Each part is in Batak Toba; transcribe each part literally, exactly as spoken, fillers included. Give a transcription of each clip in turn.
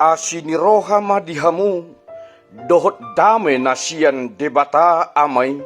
Asi ni roha ma di hamu, dohot dame na sian Debata Ama i,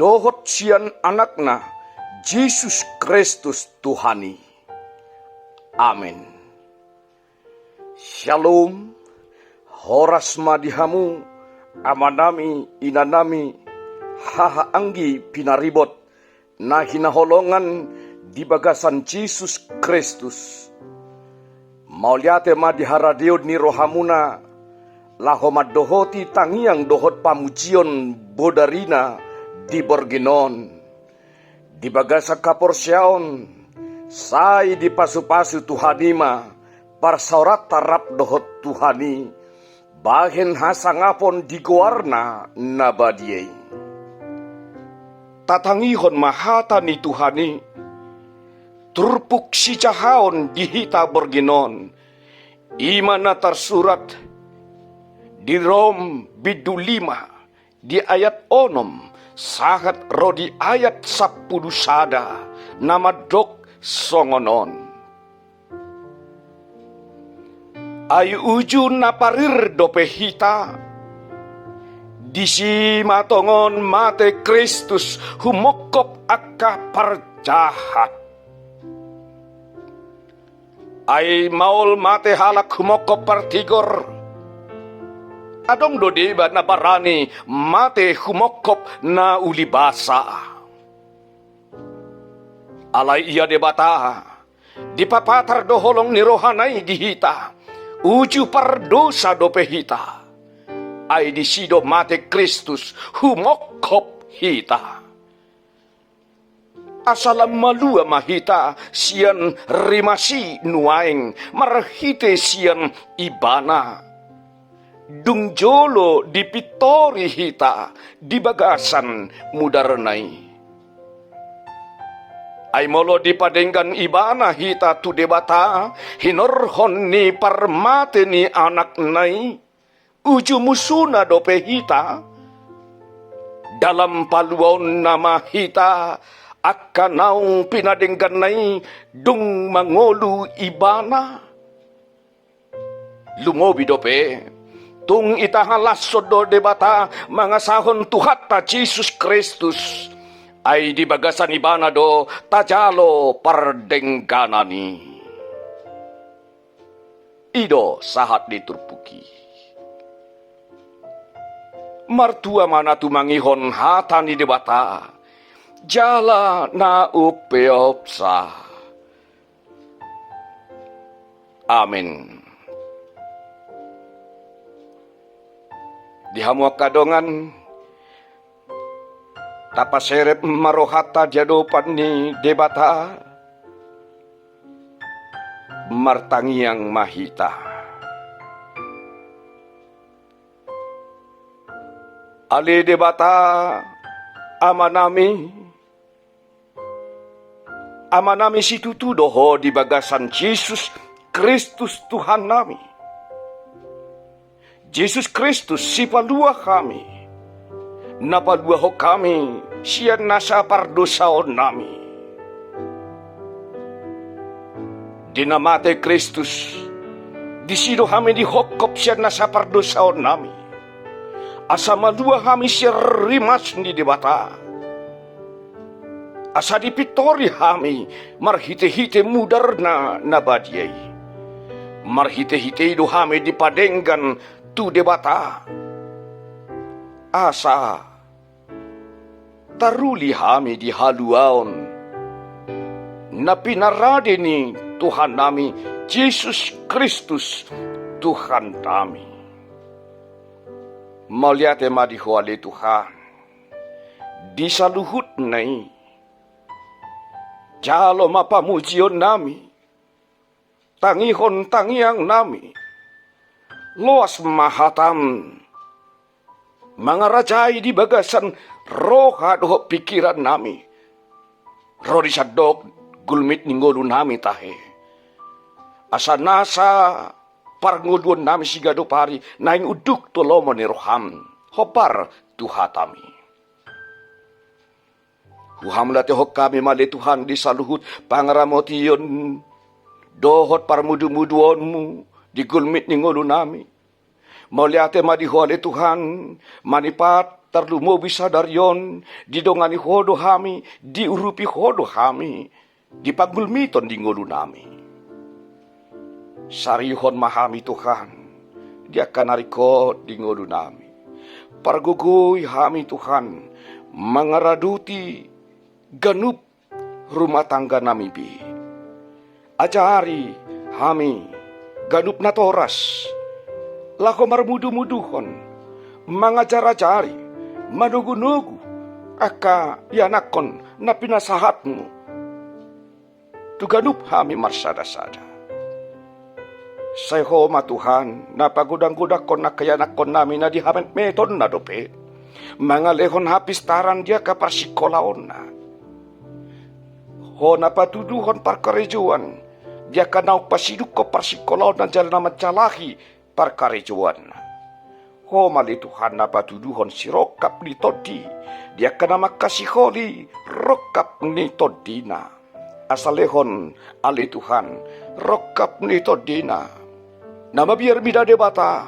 dohot sian Anakna, Jesus Kristus Tuhan i. Amen. Shalom, horas ma di hamu, amanami, inanami, haha anggi pinaribot, na hinaholongan di bagasan Jesus Kristus. Mauliate ma di haradeon ni rohamuna, laho mandohoti tangiang dohot pamujion bodarina di borngin on. Di bagasan haporseaon, sai dipasupasu Tuhan i ma parsaoranta rap dohot Tuhan i, bahen hasangapon di goarna na badia i. Tatangihon ma hata ni Tuhan i, turpuk sijahaon di hita borngin on, i ma na tarsurat di Rom bindu lima, di ayat onom, sahat ro di ayat sampulu sada, na mandok songon on. Ai uju na parir dope hita, disi ma tongon mate Kristus humongkop angka parjahat. Ai maol mate halak humongkop partigor, adong do deba na barani mate humongkop na uli basa. Alai ia Debata, dipapatar do holong ni rohana i di hita, uju pardosa dope hita. Ai disi do mate Kristus humongkop hita. Asa lam malua ma hita sian rimas i nuaeng marhite sian Ibana. Dung jolo dipintori hita di bagasan mudarna i. Ai molo dipadenggan Ibana hita tu Debata, hinorhon ni parmate ni Anakna i, uju musuna dope hita? Dalam paluaonna ma hita angka naung pinadengganna i dung mangolu Ibana? Lumobi dope, tung itahalashon do Debata mangasahon Tuhanta Jesus Kristus. Ai di bagasan Ibana do tajalo pardengganan i. I do sahat ni turpuk i. Martua ma na tumangihon hata ni Debata jala na umpeopsa. Amen. Di hamu angka dongan, tapaserep ma rohanta di adopan ni Debata, martangiang ma hita. Ale Debata, Amanami, Amanami situtu do Ho di bagasan Jesus Kristus Tuhannami. Jesus Kristus sipalua hami, na paluahon hami sian nasa pardosaonnami. Di na mate Kristus, disi do hami dihongkop sian nasa pardosaonnami, asa malua hami sian rimas ni Debata. Asa dipintori hami marhitehite mudarna na badia i. Marhitehite i do hami dipadenggan tu Debata, asa taruli hami di haluaon na pinarade ni Tuhannami Jesus Kristus Tuhannami. Mauliate ma di Ho ale Tuhan. Di saluhutna i, jalo ma pamujionnami, tangihon tangiangnami. Loas ma hatam mangarajai di bagasan roha dohot pingkirannami, ro di sandok gulmit ni ngolunami tahe. Asa nasa parngoluonnami siganup ari naeng unduk tu lomo ni roham, hombar tu hatami. Huhamuliatehon hami ma ale Tuhan di saluhut pangaramotion dohot parmudumuduonmu di gulmit ni ngolunami. Mauliate ma di Ho ale Tuhan, manipat tarlumobi sadari on, didongani Ho do hami, diurupi Ho do hami di panggulmiton di ngolunami. Sarihon ma hami Tuhan di angka na ringkot di ngolunami. Pargogoi hami Tuhan, mangaraduti ganup rumah tangganami be. Ajari hami ganup natoras laho marmudumuduhon, mangajarajari, manogunogu angka ianakhon na pinasahatmu tu ganup hami marsadasada. Sai Ho ma Tuhan na pagodanggodanghon angka ianakhonnami na di hametmetonna dope, mangalehon hapistaran di angka parsingkolaonna. Ho na patuduhon parkarejoan di angka naung pasidungkon parsingkolaonna jala na manjalahi parkarejoanna. Ho ma ale Tuhan na patuduhon sirongkap ni tondi di angka na mangkasiholi rongkap ni tondina. Asa lehon ale Tuhan rongkap ni tondina na mabiar mida Debata,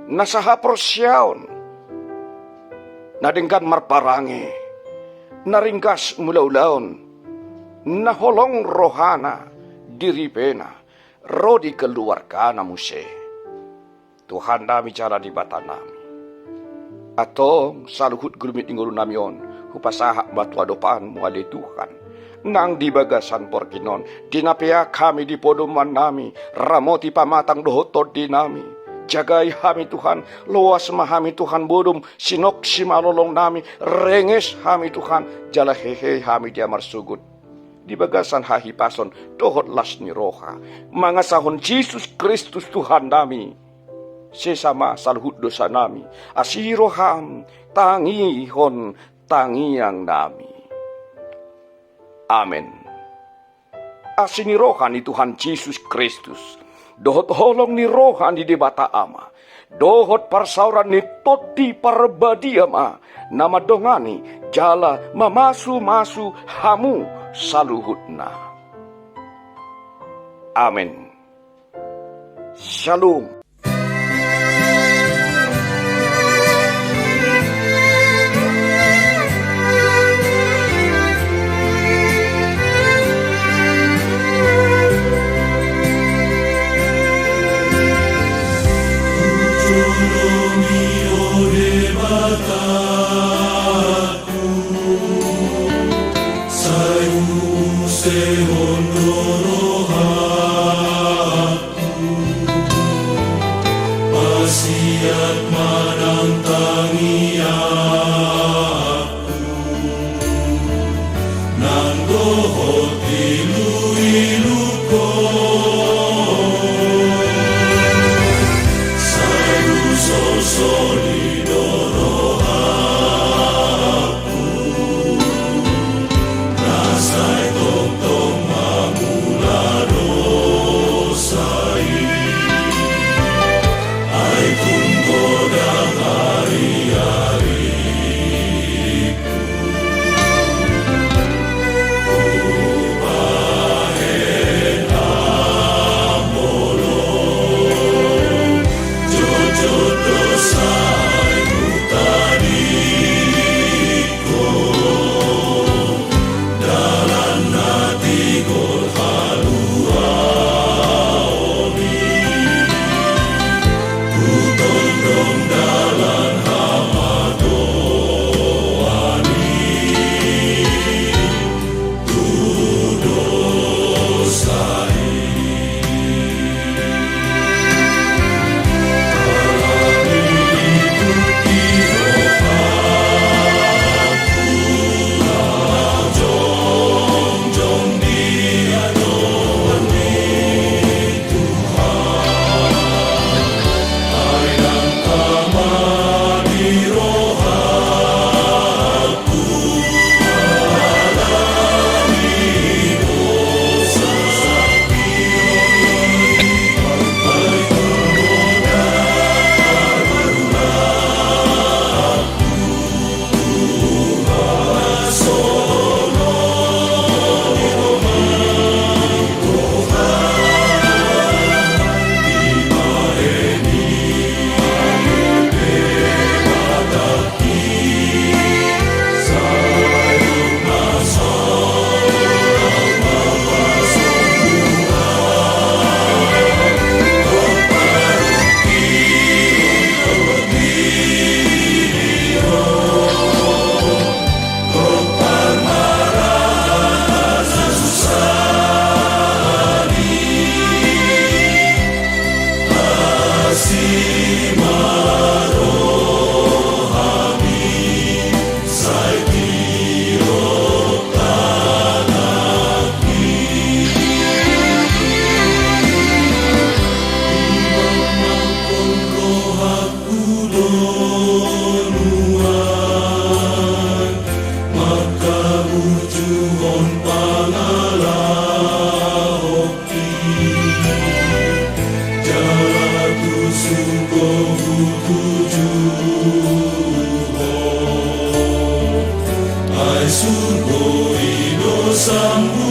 na sahaporseaon, na denggan marparange, na ringgas mulaulaon, na holong rohana, diripena, ro di keluargana muse. Tuhannami jala Debatanami, antong saluhut gulmit ni ngolunami on hupasahat ma tu adopanmu ale Tuhan. Nang di bagasan borngin on, di na peak hami di podomannami, ramoti pamatang dohot tondinami. Jagai hami Tuhan, loas ma hami Tuhan bodom, sinok simalolongnami, renges hami Tuhan, jala hehe hami dia marsogot di bagasan hahipason dohot las ni roha. Mangasahon Jesus Kristus Tuhannami, sesa ma saluhut dosanami, asi roham tangihon tangiangnami. Amen. Asi ni roha ni Tuhan Jesus Kristus, dohot holong ni roha ni Debata Ama, dohot parsaoran ni Tondi Parbadia ma na mandongani jala mamasumasu hamu saluhutna. Amen. Shalom. Sai huusehon do rohangku, pasiat ma nang tangiangku, nang dohot iluiluhon. Sai husolsoli do rohangku, na sai tongtong mangula dosa i. Ai tung godang ariari Mangkaburjuhon pangalahon i, jala tusuk do hutujuhon. Ai surgo i do sambung